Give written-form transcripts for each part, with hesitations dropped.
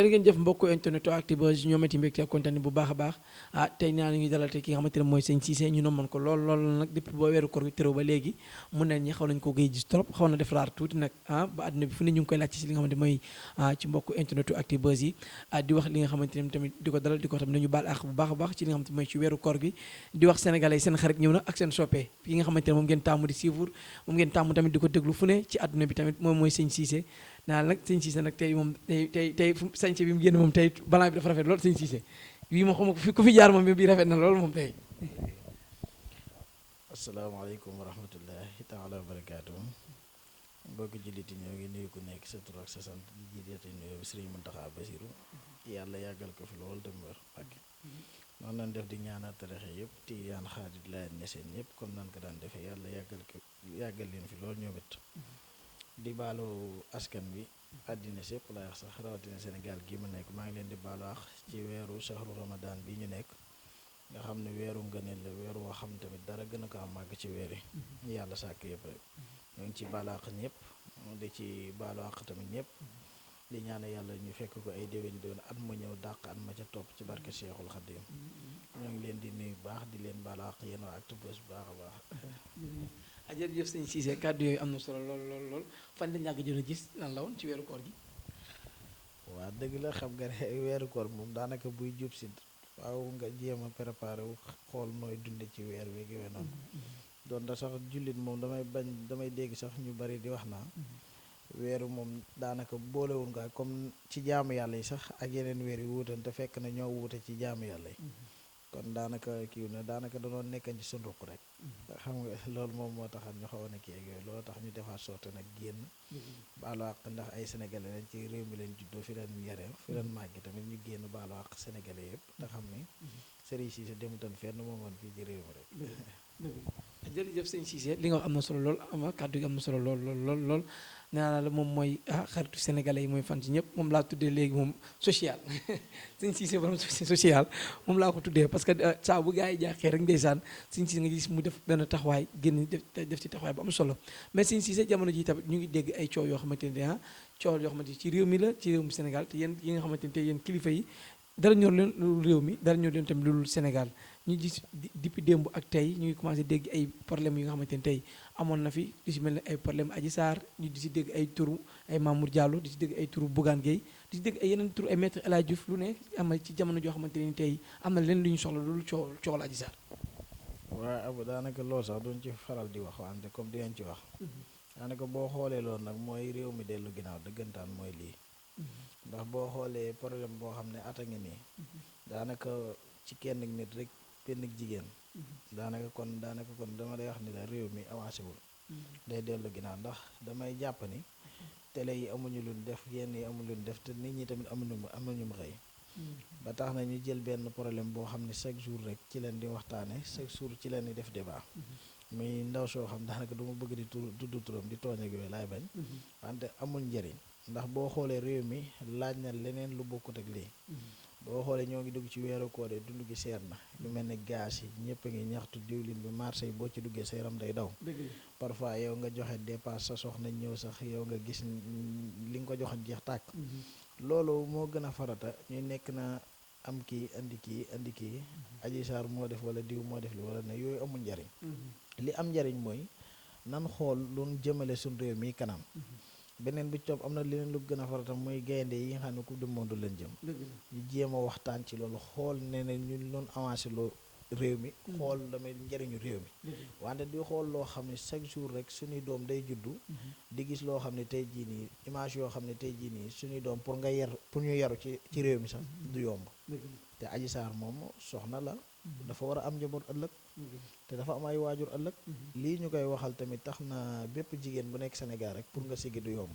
jërë ngeen jëf mbokku internet Actubuzz ñoo metti mbégte ak kontaan bu baax a baax tey naa ñu dalal te ki nga xamante ne mooy sëñ Cissé ñu nommoon ko lool nag depuis boo weeru koor gi tërëw ba léegi mun nañ ñi xaw nañ ko gëy gis trop xaw na def raar tuuti nag ba àdduna bi fu ne ñu ngi koy laaj ci li nga xamante mooy ci mbokku internet Actubuzz yi di wax li nga xamante ne tamit di ko dalal di ko xam ne nañu baal àq bu baax a baax ci li nga xamante mooy ci weeru koor gi di wax sénégalais yi seen xarit ñëw na ak seen soppee yi nga xamante ne moom ngeen tàmmu di suivre moom ngeen tàmmu tamit di ko déglu fu ne ci àdduna bi tamit moom mooy sëñ Cissé naa nag sëñ Cissé nag tey moom tey sañse bi mu génn moom tey balaa bi dafa rafet lool sëñ Cissé bii moom xam nga ku fi jaar moom bi rafet na lool moom tey. asalaamaaleykum wa rahmatullahi taala wa barakaatu mbokki julliti ñoo ngi nuyu ku nekk sa tur ak sa sant di jiite nuyoo bi Sëriñ Muntaxa Basiru yàlla yàggal ko fi lool dem wér ak noonu lañ def di ñaanal tarixe yëpp Tijaan Xaadir Laayeen Ñaseen ñëpp comme nan ko daan defee yàlla yàggal leen fi lool ñoom it di baalu askan bi àddina sépp lay wax sax rawatina Sénégal gi ma nekk maa ngi leen di baalu wax ci weeru shahru ramadan bi ñu nekk nga xam ne weeru ngëneel la weeru woo xam tamit dara gën a ko am màgg ci weer yi yàlla sàkk yëpp rek ñoo ngi ci baalu àq ñëpp di ci baalu àq tamit ñëpp di ñaan yàlla ñu fekk ko ay déwén doon at ma ñëw dàq at ma ca topp ci barke Cheikhul Khadim ñoo ngi leen di nuyu baax di leen baalu àq yéen waa Actubuzz bu baax a baax. jërëjëf sëñ Cissé kàddu yooyu am na solo lool fan la ñàkk jot a gis lan la woon ci weeru koor gi. waa dëgg la xam nga ne weeru koor moom daanaka buy jub si waaw nga jéem a préparé wu xool nooy dunde ci weer wi gi noonu doon da sax jullit moom damay dégg sax ñu bari di wax naa weeru moom daanaka boolewul nga comme ci jaamu yàlla yi sax ak yeneen weer yi wuutan te fekk na ñoo wuute ci jaamu yàlla yi kon daanaka kiiw na daanaka danoon nekkan ci suñu ruq rek xam nga loolu moom moo taxal ñu xawoon a kii ak yooyu loolu tax ñu defaat sorte nag génn baalu àq ndax ay sénégalais lañ ci réew mi lañ juddoo fi leen yare fi leen màggi tamit ñu génn baalu àq sénégalais yëpp te xam ni Serigne Cissé demutoon fenn moomoon fii ci réew mi rek jërëjëf sëñ Cissé li nga wax am na solo lool ama kàddu gi am na solo lool nee naa la moom mooy xaritu sénégalais yi mooy fan ci ñëpp moom laa tuddee léegi moom social sëñ Cissé borom social moom laa ko tuddee parce que saa bu gars yi jaaxee rek ndeysaan sëñ Cissé nga gis mu def benn taxawaay génn def ci taxawaay bu am solo mais sëñ Cissé jamono ji tamit ñu ngi dégg ay coow yoo xamante ne coow yoo xamante ci réew mi la ci réew mi Sénégal te yéen yi nga xamante ne te yéen kilifa yi dara ñor leen lu réew mi dara ñor leen tamit lu Sénégal ñu gis depuis démb ak tey ñu ngi commencé dégg ay problème yi nga xamante ne tey amoon na fi di si mel ne ay problème Adji Sarr ñu di si dégg ay turu ay Mamour Diallo di si dégg ay turu Bougane Gueye di si dégg ay yeneen turu ay maître El Hadji Diouf lu ne am na ci jamono joo xamante ne tey am na leen lu ñu soxla loolu coow la Adji Sarr. waaw abu daanaka loolu sax duñ ci faral di wax wante comme dinañ ci wax daanaka boo xoolee loolu nag mooy réew mi dellu ginnaaw dëggantaan mooy lii ndax boo xoolee problème boo xam ne ata ngi nii daanaka ci kenn nit rek benn jigéen daanaka kon dama lay wax ni la réew mi avancé wul day dellu ginnaaw ndax damay jàpp ni télé yi amuñu luñ def yenn yi amuñu luñ def te nit ñi tamit amuñu mu xëy ba tax na ñu jël benn problème boo xam ne chaque jour rek ci leen di waxtaane chaque jour ci leen di def débat muy ndaw soo xam daanaka du ma bëgg di tudd turam di tooñ ak yooyu laay bañ wante amul njëriñ ndax boo xoolee réew mi laaj na leneen lu bokkut ak lii boo xoolee ñoo ngi dugg ci weeru koor yi dund gi seer na lu mel ne gaz yi ñëpp a ngi ñaxtu diwlin bi marché yi boo ci duggee sa yaram day daw parfois yow nga joxe dépasse sa soxna ñëw sax yow nga gis li nga ko joxoon jeex tàkk loolu moo gën a farata ñu nekk na am kii andi kii Adji Sarr moo def wala diw moo def li wala ne yooyu amul njariñ li am njariñ mooy nan xool lu jëmale suñ réew mi kanam beneen bi ci topp am na leneen lu gën a farata muy gaynde yi nga xam ne coupe du monde leen jëm ñu jéem a waxtaan ci loolu xool ne ne ñun loon avancé loo réew mi xool damay njëriñu réew mi wante di xool loo xam ne chaque jour rek suñuy doom day juddu di gis loo xam ne tey jii nii image yoo xam ne tey jii nii suñuy doom pour ñu yaru ci réew mi sax du yomb te Adji Sarr moom soxna la dafa war a am njaboot ëllëg te dafa am ay waajur ëllëg lii ñu koy waxal tamit tax na bépp jigéen bu nekk Sénégal rek pour nga siggi du yomb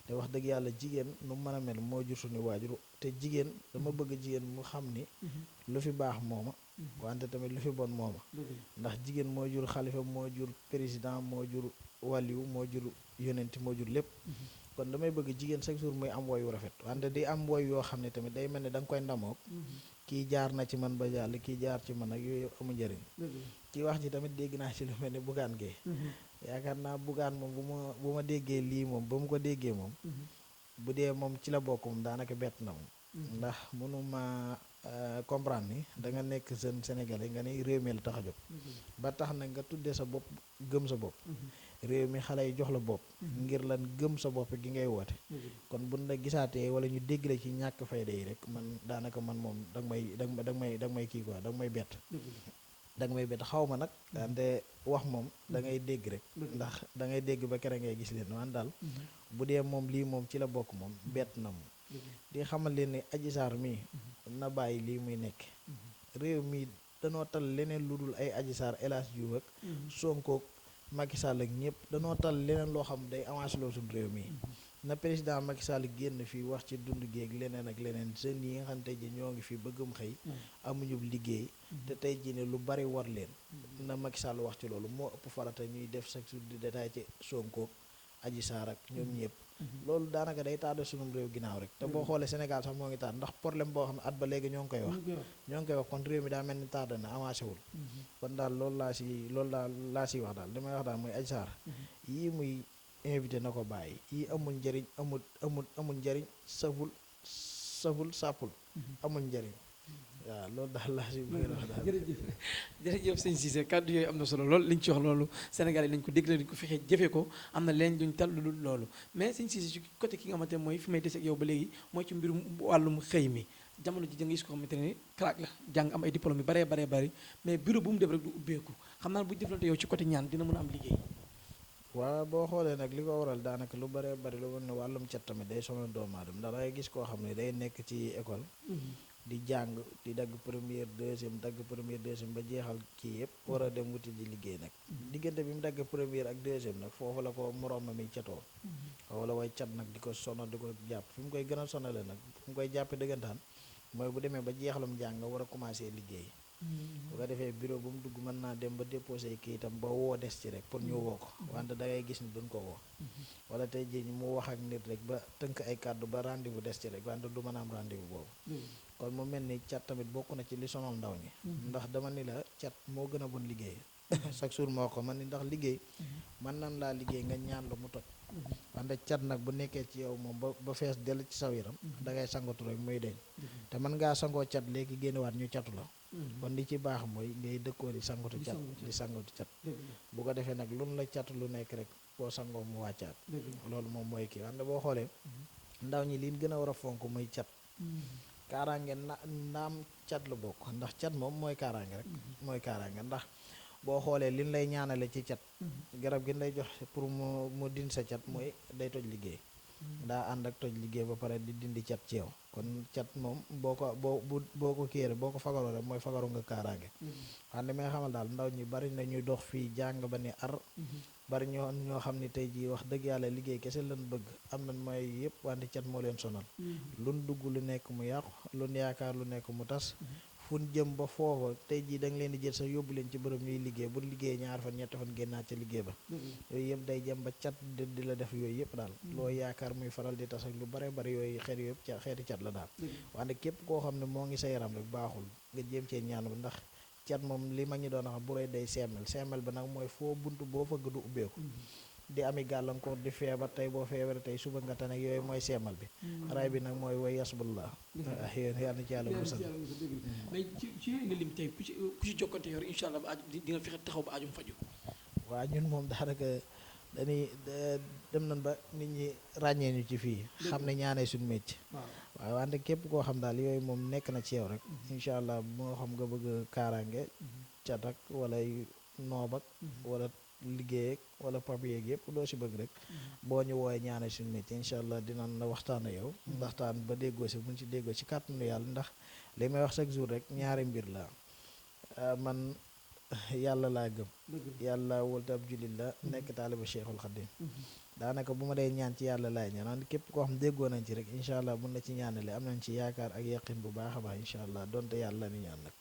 te wax dëgg yàlla jigéen nu mën a mel moo jur suñu waajur te jigéen dama bëgg jigéen mu xam ni lu fi baax mooma wante tamit lu fi bon mooma ndax jigéen moo jur xalifa moo jur président moo jur waliyu moo jur yonenti moo jur lépp kon damay bëgg jigéen chaque jour muy am woyu rafet wante di am woy yoo xam ne tamit day mel ne da nga koy ndamook kii jaar na ci man ba jàll kii jaar ci man ak yooyu amu njëriñ ci wax ji tamit dégg naa ci lu mel ne Bougane Gueye yaakaar naa Bougane moom bu ma déggee lii moom ba mu ko déggee moom bu dee moom ci la bokk moom daanaka bett na moom ndax mënuma comprendre ni da nga nekk jeune sénégalais nga ni réew mi la tax a jóg ba tax na nga tuddee sa bopp gëm sa bopp réew mi xale yi jox la bopp ngir lan gëm sa bopp gi ngay woote kon buñ la gisaatee wala ñu dégg la ci ñàkk fayda yi rek man daanaka man moom danga may kii quoi danga may bett danga may bett xaw ma nag wante wax moom da ngay dégg rek ndax da ngay dégg ba kere ngay gis leen wan daal bu dee moom lii moom ci la bokk moom bett na moom di xamal leen ni Adji Sarr mii na bàyyi lii muy nekk réew mi danoo tal leneen lu dul ay Adji Sarr El Hadji Diouf ak Sonko Macky Sall ak ñëpp danoo tal leneen loo xam day avancé loo suñu réew mi na président Macky Sall génn fii wax ci dund géeg leneen ak leneen jeunes yi nga xam tey ji ñoo ngi fi bëggum xëy amuñu liggéey te tey ji ne lu bari war leen na Macky Sall wax ci loolu moo ëpp farata ñuy def chaque jour di détail ci Sonko Adji Sarr ak ñoom ñëpp loolu daanaka day taal sunum réew ginnaaw rek te boo xoolee Sénégal sax moo ngi taal ndax problème boo xam ne at ba léegi ñoo ngi koy wax kon réew mi daa mel ni taal na avancé wul kon daal loolu laa si wax daal li may wax daal mooy Adji Sarr yii muy invité na ko bàyyi yii amul njëriñ amul njëriñ saful sàppul amul njëriñ waaw loolu daal laa si bëgg wax daal jërëjëf sëñ Cissé kàddu yooyu am na solo lool li ñu ci wax loolu Sénégal yi nañ ko dégg lañ ko fexee jëfee ko am na leen luñ tal lu loolu mais sëñ Cissé ci côté ki nga xamante ne mooy fi may des ak yow ba léegi mooy ci mbirum wàllum xëy mi jamono ji da nga gis ko xamante ne crack la jàng am ay diplôme yu baree bari mais bureau bu mu def rek du ubbeeku xam naa bu jëflante yow ci côté ñaan dina mën a am liggéey waaw boo xoolee nag li ko waral daanaka lu baree bari lu woon ne wàllum cet tamit day sonal doomu aadama ndax dangay gis koo xam ne day nekk ci école di jàng di dagg première deuxième ba jeexal kii yëpp war a dem wuti di liggéey nag diggante bi mu dagg première ak deuxième nag foofu la ko moroom ma mi catoo wala way cat nag di ko sonal di ko jàpp fi mu koy gën a sonale nag fi mu koy jàppe dëggantaan mooy bu demee ba jeexalum jàng nga war a commencé liggéey bu ko defee bureau bu mu dugg mën naa dem ba déposé kayitam ba woo des ci rek pour ñu woo ko wante da ngay gis ni duñ ko woo wala tey jii mu wax ak nit rek ba tënk ay kàddu ba rendez-vous des ci rek wante du mën a am rendez-vous boobu kon mu mel ni cat tamit bokk na ci li sonal ndaw ñi ndax dama ni la cat moo gën a bon liggéey chaque jour moo ko man ni ndax liggéey man nan laa liggéey nga ñaan la mu toj wante cat nag bu nekkee ci yow moom ba fees dell ci saw yaram da ngay sangatu rek muy deñ te mën ngaa sangoo cat léegi génnewaat ñu catu la kon li ci baax mooy ngay dëkkoo di sangatu cat bu ko defee nag lun la cat lu nekk rek boo sangoo mu wàccaat loolu moom mooy kii wante boo xoolee ndaw ñi liñ gën a war a fonk muy cat kaaraange naam cat lu bokk ndax cat moom mooy kaaraange rek mooy kaaraange ndax boo xoolee liñ lay ñaanale ci cat garab gi lay jox pour mu din sa cat mooy day toj liggéey daa ànd ak toj liggéey ba pare di dindi cat ci yow kon cat moom boo ko kéere boo ko fagaroo rek mooy fagaru nga kaaraange wante may xamal daal ndaw ñi bari na ñuy dox fii jàng ba ni ar bari ñoo xam ni tey jii wax dëgg yàlla liggéey kese lañ bëgg am nañ mooy yëpp wante cat moo leen sonal lun dugg lu nekk mu yàqu lun yaakaar lu nekk mu tas fun jëm ba foofa tey jii da nga leen di jël sax yóbbu leen ci bërëb ñuy liggéey bu liggéey ñaar fan ñetti fan génnaat ca liggéey ba yooyu yëpp day jëm ba cat di la def yooyu yëpp daal loo yaakaar muy faral di tas ak lu bare bari yooyu xeeti cat la daal wante képp koo xam ne moo ngi sa yaram rek baaxul nga jéem cee ñaan ba ndax cat moom li ma ñu doon wax bu rey day seemel ba nag mooy foo bunt boo fëgg du ubbeeku di ami gàllankoor di feebar tey boo feebaree tey suba nga tane yooyu mooy seemal bi ray bi nag mooy way yasbullah yéen yàlla na ci yàlla musal mais ci yooyu nga lim tey ku ci jokkante yor incha allah ba aju di nga fexe taxaw ba ajum faju waa ñun moom daanaka dañuy dem nañ ba nit ñi ràññee ñu ci fii xam ne ñaanee suñu métier waaw wante képp koo xam daal yooyu moom nekk na ci yow rek incha allah moo xam nga bëgg kaaraange cat ak wala noob ak wala liggéey ak wala papier ak yëpp loo si bëgg rek boo ñu woowee ñaanee suñu métier incha allah dinañ la waxtaan ak yow waxtaan ba déggoo si buñ si déggoo si kàttanu yàlla ndax li may wax chaque jour rek ñaari mbir la man yàlla laa gëm yàlla wóolute ab jullit la nekk taaliba Cheikhul Khadim daanaka bu ma dee ñaan ci yàlla laay ñaan képp koo xam déggoo nañ ci rek incha allah mun na ci ñaanale am nañ ci yaakaar ak yaqin bu baax a baax incha allah donte yàlla ni ñaan nag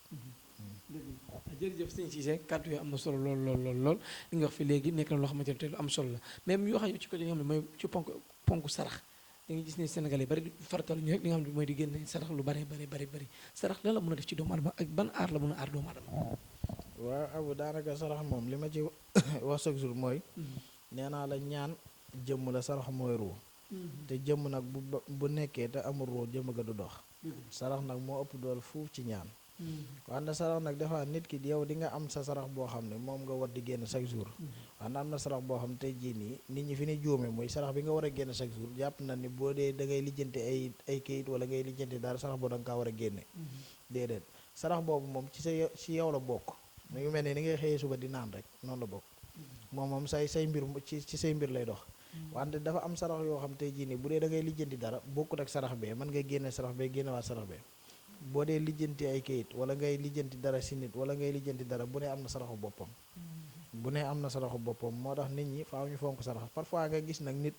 jërëjëf sëñ Cissé kàddu yooyu am na solo lool li nga wax fi léegi nekk na loo xamante ne te lu am solo la mais mu wax ci côté yi nga xam ne mooy ci ponk sarax da nga gis ne Sénégal yi bari faratalu ñu rek li nga xam ne mooy di génne sarax lu bari sarax lan la mën a def ci doomu adama ak ban aar la mën a aar doomu adama waaw abu daanaka sarax moom li ma ci wax chaque jour mooy nee naa la ñaan jëmm la sarax mooy ruu te jëmm nag bu nekkee te amul roo jëmm ga du dox sarax nag moo ëpp dool fuuf ci ñaan wante sarax nag dafa nit ki yow di nga am sa sarax boo xam ne moom nga war di génn chaque jour wante am na sarax boo xam ne tey jii nii nit ñi fi ni juume mooy sarax bi nga war a génn chaque jour jàpp na ni boo dee da ngay lijjanti ay kayit wala ngay lijjanti dara sarax boobu da nga kaa war a génne déedéet sarax boobu moom ci yow la bokk mu ngi mel ni ngay xëyee suba di naan rek noonu la bokk moom say mbir ci say mbir lay dox wante dafa am sarax yoo xam tey jii nii bu dee da ngay lijjanti dara bokkut ak sarax bee mën nga génne sarax bee génne waat sarax bee boo dee lijjanti ay kayit wala ngay lijjanti dara si nit wala ngay lijjanti dara bu ne am na saraxu boppam bu ne am na saraxu boppam moo tax nit ñi faaw ñu fonk sarax parfois nga gis nag nit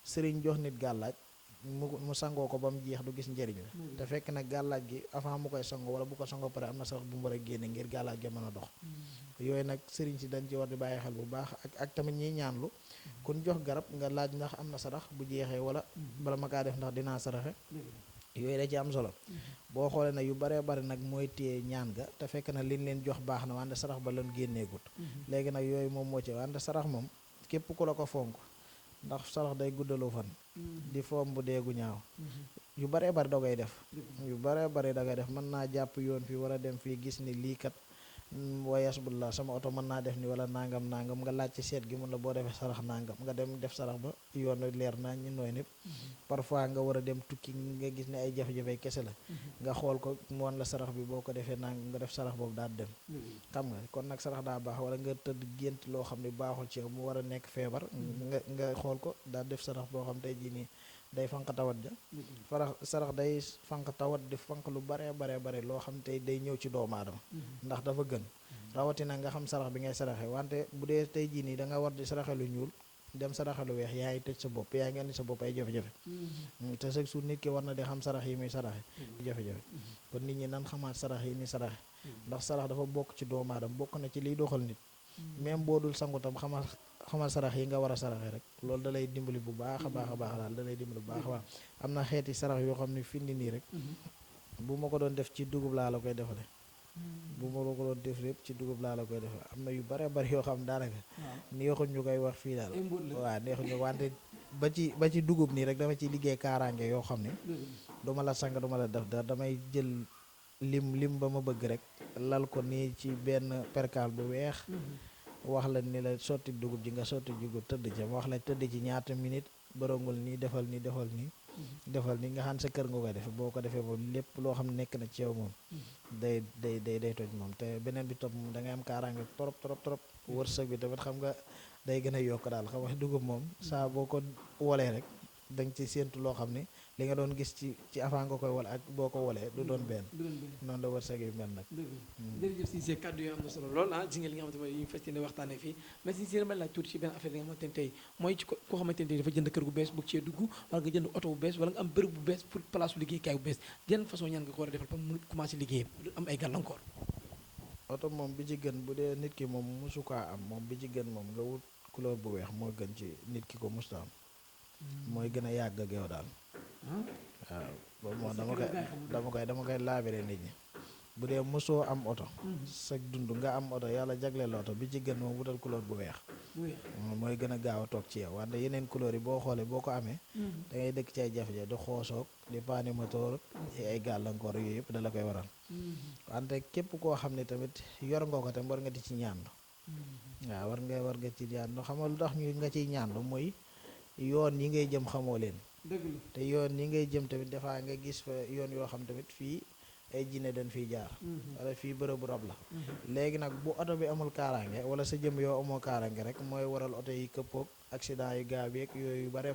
sëriñ jox nit gàllaaj mu sangoo ko ba mu jeex du gis njëriñ la te fekk nag gàllaaj gi avant mu koy sangoo wala bu ko sangoo pare am na sarax bu mu war a génne ngir gàllaaj ga mën a dox yooyu nag sëriñ si dañ ci war di bàyyi xel bu baax ak tamit ñiy ñaanlu kun jox garab nga laaj ndax am na sarax bu jeexee wala bala ma kaa def ndax dinaa saraxe yooyu da ci am solo boo xoolee nag yu baree bari nag mooy téye ñaan ga te fekk na liñ leen jox baax na wante sarax ba leen génneegut léegi nag yooyu moom moo ci wante sarax moom képp ku la ko fonk ndax sarax day guddalu fan di foom bu deegu ñaaw yu baree bari da koy def yu baree bari da koy def mën naa jàpp yoon fii war a dem fii gis ni lii kat wayasbullah sama oto mën naa def ni wala nangam nga laaj ci seet gi mun la boo defee sarax nangam nga dem def sarax ba yoon leer naa ñu nooy nit parfois nga war a dem tukki nga gis ne ay jafe-jafe kese la nga xool ko mu wan la sarax bi boo ko defee nangam nga def sarax boobu daal dem xam nga kon nag sarax daa baax wala nga tëdd gént loo xam ne baaxul ci mu war a nekk feebar nga xool ko daal def sarax boo xam tey jii nii day fanq tawat ja sarax day fanq tawat di fanq lu bare loo xam tey day ñëw ci doomu aadama ndax dafa gën rawatina nga xam sarax bi ngay saraxe wante bu dee tey jii nii da nga war di saraxe lu ñuul dem saraxe lu weex yaa ngi tëj sa bopp yaa ngi indi sa bopp ay jafe-jafe te chaque jour nit ki war na di xam sarax yi muy saraxe jafe-jafe kon nit ñi nan xamaat sarax yi muy saraxe ndax sarax dafa bokk ci doomu aadama bokk na ci liy doxal nit même boo dul sangu tam xamal sarax yi nga war a saraxe rek loolu da lay dimbali bu baax a baax daal da lay dimbali bu baax a baax am na xeeti sarax yoo xam ne findi nii rek bu ma ko doon def ci dugub laa la koy defale bu ma ko doon def lépp ci dugub laa la koy defale am na yu bare bari yoo xam daanaka neexuñ ñu koy wax fii daal waaw neexuñ ñu wante ba ci dugub nii rek dama ciy liggéey kaaraange yoo xam ne duma la sang duma la def dara damay jël lim ba ma bëgg rek lal ko nii ci benn perkaal bu weex wax la ni la sotti dugub ji nga sotti dugub tëdd ca wax la tëdd ci ñaata minute bërëngul nii defal nii nga xam sa kër nga koy def boo ko defee moom lépp loo xam nekk na ci yow moom day toj moom te beneen bi topp moom da ngay am kaaraange trop wërsëg bi tamit xam nga day gën a yokk daal xam nga dugub moom saa boo ko wolee rek da nga ci séentu loo xam ne li nga doon gis ci avant nga koy wol ak boo ko wolee du doon benn noonu la wërsëg yi mel nag jërëjëf Cissé kàddu yi am na solo lool gis nga li nga xamante mooy ñu fas yéene waxtaane fii mais Cissé dama laaj tuuti ci benn affaire li nga xamante ne tey mooy ci koo xamante ne dafa jënd kër gu bees bëgg cee dugg wala nga jënd oto bu bees wala nga am bërëb bu bees pour place bu liggéeykaay bu bees yan façon ñaan nga ko war a defal pour mu commencé liggéeyam du am ay gàllankoor oto moom bi ci gën bu dee nit ki moom mosu kaa am moom bi ci gën moom nga wut couleur bu weex moo gën ci nit ki ko musta am mooy gën a yàgg ak yow daal waaw boobu moom dama koy laabire nit ñi bu dee mosoo am oto sa dund nga am oto yàlla jagleel oto bi ci gën moom wutal couleur bu weex mooy gën a gaaw a toog ci yow wante yeneen couleur yi boo xoolee boo ko amee da ngay dëkk ci ay jafe-jafe di xoosoog di paani moteur ay gàllankoor yooyu yëpp da la koy waral wante képp koo xam ne tamit yor nga ko tam war nga di ci ñaandu waaw war nga ci ñaandu xam nga lu tax ñu nga ciy ñaandu mooy yoon yi ngay jëm xamoo leen te yoon yi ngay jëm tamit dafaa nga gis fa yoon yoo xam tamit fii ay jinne dañ fiy jaar wala fii bërëbu rab la léegi nag bu oto bi amul kaaraange wala sa jëm yoo amoo kaaraange rek mooy waral oto yi këppoog accident yu gaaw yeeg yooyu bare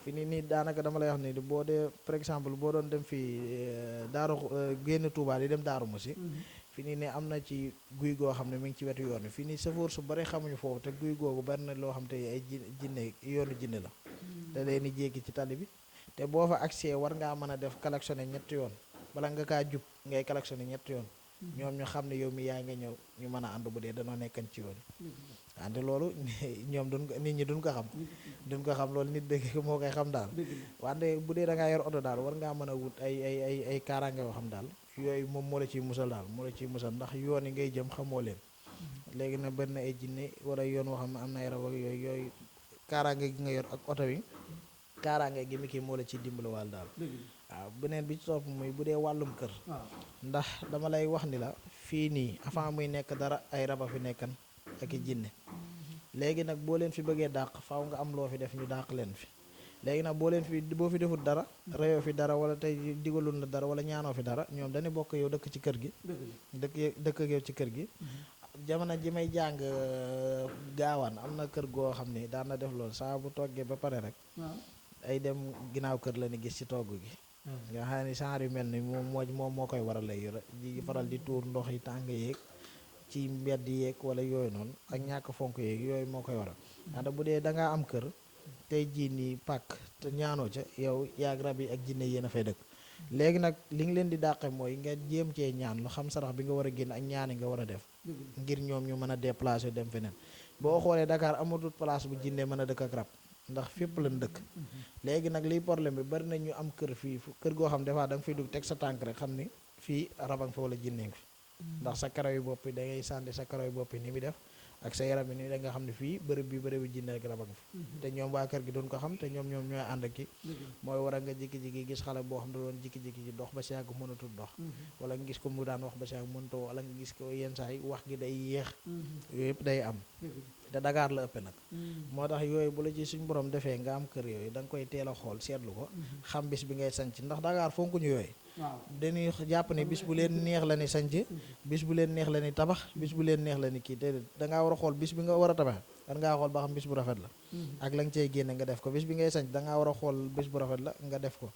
fi nii daanaka dama lay wax ni boo dee par exemple boo doon dem fii daaru génn Touba di dem Daaru Musi fi nii ne am na ci guy goo xam ne mi ngi ci wetu yoon wi fii nii safoor su bari xamuñu foofu te guy googu bari na loo xam te ay jinne yoonu jinne la da leen di jéggi ci tali bi te boo fa accès war ngaa mën a def klaxonné ñetti yoon bala nga kaa jub ngay klaxonné ñetti yoon ñoom ñu xam ne yow mi yaa ngi ñëw ñu mën a ànd bu dee danoo nekkan ci yoon wante loolu ñoom nit ñi duñ ko xam loolu nit dëgg moo koy xam daal wante bu dee da ngaa yor oto daal war ngaa mën a wut ay kaaraange yoo xam daal yooyu moom moo la ciy musal daal moo la ciy musal ndax yoon yi ngay jëm xamoo leen léegi nag benn ay jinne wala yoon woo xam ne am na ay rab ak yooyu kaaraange gi nga yor ak oto bi kaaraange gi mi kii moo la ciy dimbaliwaal daal. waaw beneen bi ci topp muy bu dee wàllum kër. ndax dama lay wax ni la fii nii avant muy nekk dara ay raba fi nekkan ak i jinne léegi nag boo leen fi bëggee dàq faaw nga am loo fi def ñu dàq leen fi. léegi nag boo fi defut dara reyoo fi dara wala tey digalul na dara wala ñaanoo fi dara ñoom dañuy bokk yow dëkk ci kër gi. dëkk ak yow ci kër gi. jamono ji may jàng gaawaan am na kër goo xam ni daan na def loolu saa bu toggee ba pare rek. ay dem ginnaaw kër la ni gis ci togg gi. nga xam ne genre yu mel ni moom moo koy waral lay yore di faral di tuur ndox yi tàng yeeg ci mbedd yeeg wala yooyu noonu ak ñàkk fonk yeeg yooyu moo koy waral. ndax bu dee da ngaa am kër. tey jii nii pàkk te ñaanoo ca yow yaag rab yi ak jinne yéen a fay dëkk léegi nag li nga leen di dàqe mooy nga jéem cee ñaan lu xam sarax bi nga war a génn ak ñaani nga war a def ngir ñoom ñu mën a déplacer dem feneen boo xoolee Dakar amatul place bu jinne mën a dëkk ak rab ndax fépp lañ dëkk léegi nag liy problème bi bari na ñu am kër fii kër goo xam des fois da nga fiy dugg teg sa tànk rek xam ni fii rabang fa wala jinne fi ndax sa karaw yu bopp da ngay sànni sa karaw yu bopp ni mi def ak sa yaram yi nii da nga xam ne fii bërëb bi jinne ak rab a ngi fi te ñoom waa kër gi doon ko xam te ñoom ñooy ànd ak ki mooy war a nga jikki-jikki gis xale boo xam ne doon jikki-jikki ji dox ba si yàgg mënatul dox wala nga gis ko mu daan wax ba si yàgg mënutoo wala nga gis ko yenn saa yi wax gi day yéex yooyu yëpp day am te Dakar la ëpp nag moo tax yooyu bu la ci suñ borom defee nga am kër yooyu da nga koy teel a xool seetlu ko xam bis bi ngay sanc ndax Dakar fonkuñu yooyu dañuy jàpp ne bis bu leen neex la ni sanc bis bu leen neex la ni tabax bis bu leen neex la ni kii déedéet dangaa war a xool bis bi nga war a tabax dan ngaa xool ba xam bis bu rafet la ak la nga cey génne nga def ko bis bi ngay sanc dangaa war a xool bis bu rafet la nga def ko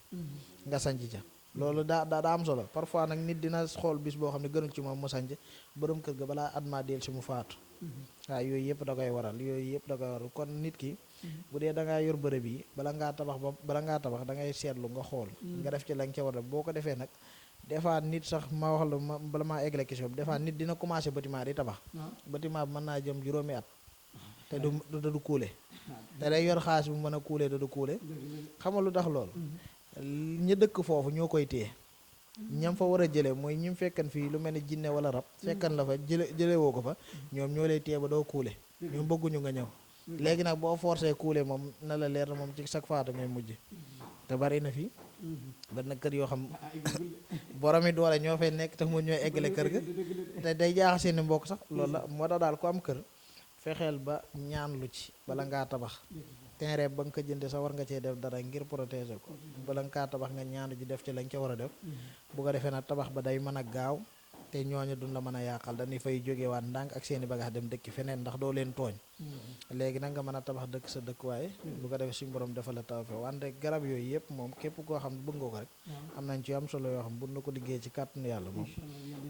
nga sanc ca loolu daa am solo parfois nag nit dina xool bis boo xam ne gënul ci moom mu sanc borom kër ga balaa at maa del si mu faatu waaw yooyu yëpp da koy waral kon nit ki bu dee da ngaa yor bërëb yi bala ngaa tabax da ngay seetlu nga xool nga def ci la nga ca war a boo ko defee nag des fois nit sax ma wax la bala maa eggale question bi des fois nit dina commencé bâtiment di tabax bâtiment bi mën naa jëm juróomi at te du kuule te day yor xaalis bu mën a kuule te du kuule xam nga lu tax loolu ña dëkk foofu ñoo koy téye ñam fa war a jële mooy ñim fekkan fii lu mel ni jinne wala rab fekkan la fa jële woo ko fa ñoom ñoo lay téye ba doo kuule ñoom bëgguñu nga ñëw léegi nag boo forcé kuule moom na la leer na moom ci chaque fois ngay mujj te bari na fii bari na kër yoo xam boromi doole ñoo fay nekk te mu ñooy eggale kër ga te day jaaxa seeni mbokk sax loolu la moo tax daal ku am kër fexeel ba ñaan lu ci bala ngaa tabax terrain ba nga ko jënde sax war nga cee def dara ngir protéger ko bala nga kaa tabax nga ñaanu ji def ci lañ ca war a def bu ko defee nag tabax ba day mën a gaaw te ñooñu duñ la mën a yàqal dañuy fay jógewaat ndànk ak seeni bagage dem dëkki feneen ndax doo leen tooñ léegi nag nga mën a tabax dëkk sa dëkk waaye bu ko defee suñu borom defal la taw fe wante garab yooyu yëpp moom képp koo xam ne bëgg nga ko rek am nañ ci am solo yoo xam bu na ko liggéey ci kàttanu yàlla moom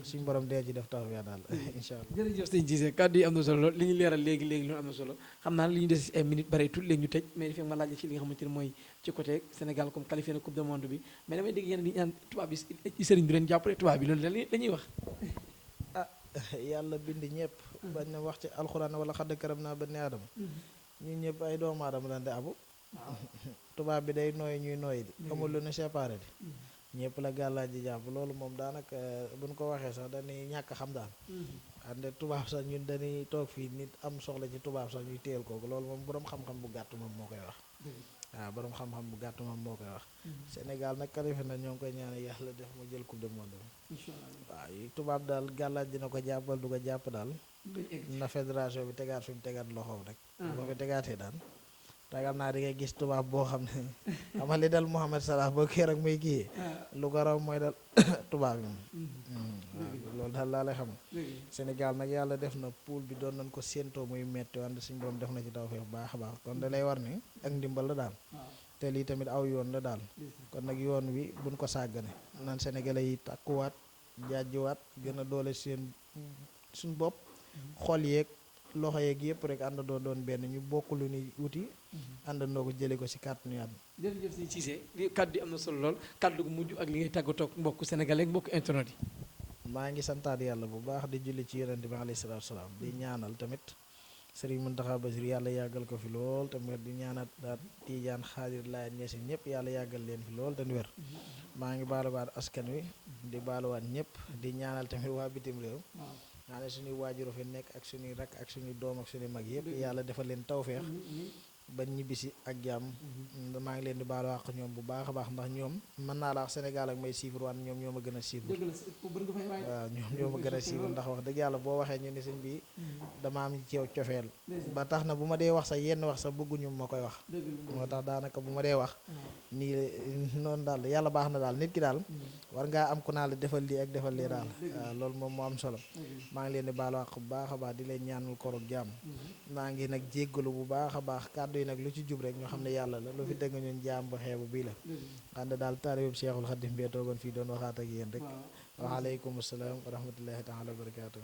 suñu borom dee ci def taw fe daal incha allah jërëjëf sëñ Cissé kàddu yi am na solo lool li ñu leeral léegi loolu am na solo xam naa li ñu des ay minutes bare tout léegi ñu tëj mais fi ma laaj ci li nga xamante ne mooy ci côté Sénégal comme qualifié na coupe du monde bi mais damay dégg yéen di ñaan tubaab bi sëriñ bi leen jàppale tubaab bi loolu la ñuy wax yàlla bind ñëpp bañ na wax ci alxuraan wala xadd karam naa benn aadama ñun ñëpp ay doomu aadama lan di abu tubaab bi day nooy ñuy nooy di amul lu ñu séparé di ñëpp la gàllaaj ji jàpp loolu moom daanaka buñ ko waxee sax dañuy ñàkk xam daal ande tubaab sax ñun dañuy toog fii nit am soxla ci tubaab sax ñuy téyel kooku loolu moom boroom xam-xam bu gàtt moom moo koy wax waaw boroom xam-xam bu gàtt moom moo koy wax Sénégal nag qualifié na ñoo ngi koy ñaane yàlla def mu jël coupe du monde bi waaw yi tubaab daal gàllaaj dina ko jàppal du ko jàpp daal na fédération bi tegaat fi mu tegaat loxoom rek boo fi tegaatee daal ragal naa di ngay gis tubaab boo xam ne xama li dal Mouhamed Salah boo kii rek muy kii lu ko raw mooy dal tubaab yi waaw loolu daal laa lay xam Sénégal nag yàlla def na poule bi doon nañ ko séentoo muy metti wante suñu borom def na ci taw feex baax a baax kon da lay war ni ak ndimbal la daal te lii tamit aw yoon la daal kon nag yoon wi buñ ko sàggane naan sénégalais yi takkuwaat jaajjuwaat gën a doole suñ bopp xol yeeg loxo yeeg yëpp rek àndandoo doon benn ñu bokk lu ni wuti àndandoo ko jëlee ko si kàttanu Yàlla. jërëjëf sëñ Cissé li kàddu yi am na solo lool kàddu gu mujj ak li ngay tàggatoo ak mbokku sénégalais ak mbokku internet yi. maa ngi santaat yàlla bu baax di julli ci yonent bi alayhi salaatu salaam di ñaanal tamit Serigne Mountakha Bassirou yàlla yàggal ko fi lool tamit di ñaanal daal Tijaan Xaadir Laayeen Ñaseen ñëpp yàlla yàggal leen fi lool te wér. maa ngi baaluwaat askan wi di baaluwaat ñëpp di ñaanal tamit waa bitim réew. naa ne suñuy waajur fi nekk ak suñuy rakk ak suñuy doom ak suñuy mag yëpp yàlla defal leen tawféex ba ñibbisi ak jàmm. maa ngi leen di baalu àq ñoom bu baax a baax ndax ñoom mën naa la wax Sénégal ak may suivre wan ñoom ñoo ma gën a suivre. dëgg la ku bëri nga fay waay. waaw ñoom ñoo ma gën a suivre ndax wax dëgg yàlla boo waxee ñu ne sëñ bi dama am ci yow cofeel ba tax na bu ma dee wax sax yenn wax sax bëgguñu ma koy wax. moo tax daanaka bu ma dee wax nii noonu daal yàlla baax na daal nit ki daal war ngaa am ku naa la defal lii ak defal lii daal. waaw loolu moom moo am solo. maa ngi leen di baalu àq bu baax a baax di leen ñaanal koor ak jàmm. maa ngi nag jéggalu bu baax a baax kàddu yi nag lu ci jub rek ñoo xam ne yàlla la lu fi dëgg ñun jaam bu xeebu bii la. ànd daal taalibeeb Cheikhul Khadim bee toogoon fii doon waxaat ak yéen rek. waaleykum salaam wa rahmatullahi taala wa barakaatuh.